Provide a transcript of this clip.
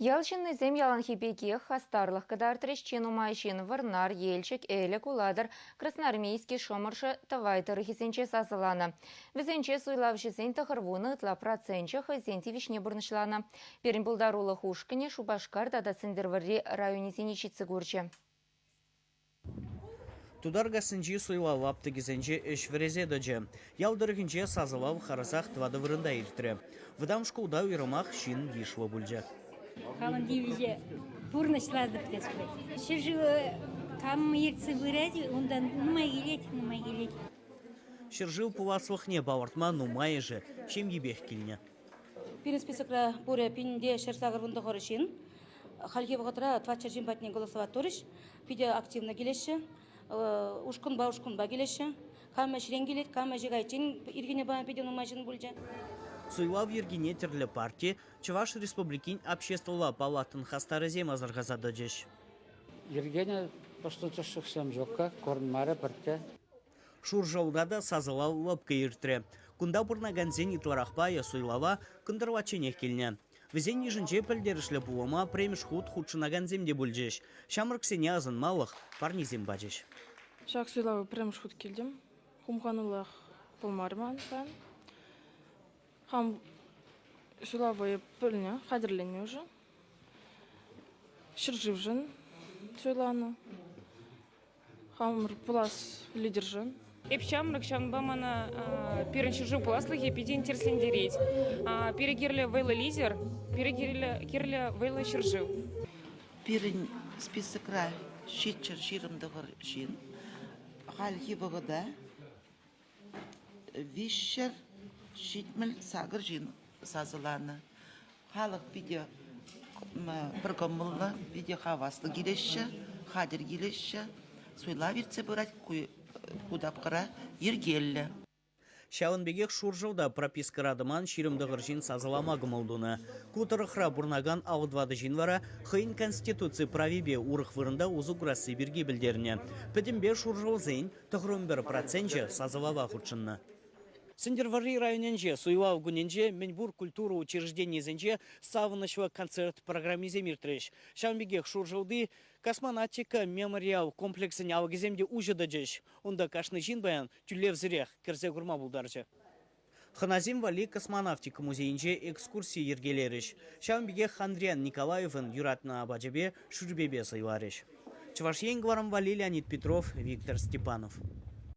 Ял ҫыннисем яланхи пекех хастарлӑх кӑтартрӗҫ. Чи нумай ҫын Вӑрнар, Елчӗк, Элӗк, Улатӑр, Красноармейски, Шӑмӑршӑ, Тӑвай тӑрӑхӗсенче сасӑланӑ. Вӗсенче суйлавҫӑсен 90 ытла проценчӗ хӑйсен тивӗҫне пурнӑҫланӑ. Пирӗн пултарулӑх ушкӑнӗ Шупашкар тата Сӗнтӗрвӑрри районӗсене ҫитсе курчӗ. Тутаркассинчи суйлав лаптӑкӗсенче ӗҫ вӗресе тӑчӗ. Ял тӑрӑхӗнче сасӑлав харӑсах тӑватӑ вырӑнта иртрӗ. Вӑтам шкулта уйрӑмах ҫын йышлӑ пулчӗ. Хамӑн тивӗҫе пурнӑҫлатӑп тес пулать. Ҫӗршыв кам ертсе пырать, унтан нумай килет, нумай килет. Ҫӗршыв пуласлӑхне палӑртма нумайӑшӗ ҫемйипех килнӗ. Пирӗн списокра пурӗ пинте 189 ҫын. Хальхи вӑхӑтра тӑватҫӗр ҫын патне голосовать турӗҫ. Питӗ активно килеҫҫӗ. Ушкӑнпа ушкӑнпа килеҫҫӗ. Кам ӗҫрен килет, кам ӗҫе кайиччен ирхине паян питӗ нумай ҫын пулчӗ. Суйлав йӗркине тӗрлӗ парти, Чӑваш Республикин Обществӑлла палатӑн хастарӗсем асӑрхаса тӑчӗҫ. Йӗркене пӑснӑ тӗслӗхсем ҫук-ха, курӑнмарӗ пӗртте. Шуршӑлта та сасӑлав лӑпкӑ иртрӗ. Кунта пурӑнакансен ытларах пайӗ суйлава кӑнтӑрлачченех килнӗ. Вӗсен йышӗнче пӗлтерӗшлӗ пулӑма пӗрремӗш хут хутшӑнакансем те пулчӗҫ. Ҫамрӑксене асӑнмалӑх парнесем пачӗҫ. Ҫак суйлава пӗрремӗш хут килтӗм. Хумханулах пулмарӗ ман паян. Хам суйлава пӗлнӗ, хатӗрленнӗ уже. Ҫӗршывшӑн суйланӑ. Хамӑр пулас лидершӑн. Эп ҫамрӑк, ҫавӑнпа мана пирӗн ҫӗршыв пуласлӑхӗ питӗ интереслентерет. Пире кирлӗ вӑйлӑ лидер, пире кирлӗ вӑйлӑ ҫӗршыв. Пирӗн списокра 729 ҫын. Хальхи вӑхӑта 378 ҫын сасӑланӑ. Халӑх питӗ пӗр кӑмӑллӑ, питӗ хаваслӑ килеҫҫӗ, хатӗр килеҫҫӗ. Суйлав иртсе пырать ку тапхӑра йӗркеллӗ. Ҫавӑн пекех Шуршӑлта пропискӑра тӑман 29 ҫын сасӑлама кӑмӑл тунӑ. Ку тӑрӑхра пурӑнакан 54 ҫын вара хӑйӗн Конституци правипе урӑх вырӑнта усӑ курасси пирки пӗлтернӗ. Пӗтӗмпе шуршӑлсен 91 проценчӗ сасӑлава хутшӑннӑ. Сӗнтӗрвӑрри районӗнче суйлав кунӗнче мӗнпур культура учрежденийӗсенче савӑнӑҫлӑ концерт программисем иртрӗҫ. Ҫавӑн пекех Шуршӑлти космонавтика мемориал комплексӗн алӑкӗсем те уҫӑ тӑчӗҫ. Унта кашни ҫын паян тӳлевсӗрех кӗрсе курма пултарчӗ. Хӑнасем валли космонавтика музейӗнче экскурси йӗркелерӗҫ. Ҫавӑн пекех Андриян Николаевӑн юратнӑ апачӗпе шӳрпепе сӑйларӗҫ. Чӑваш Ен кӑларӑм валли Леонид Петров, Виктор Степанов.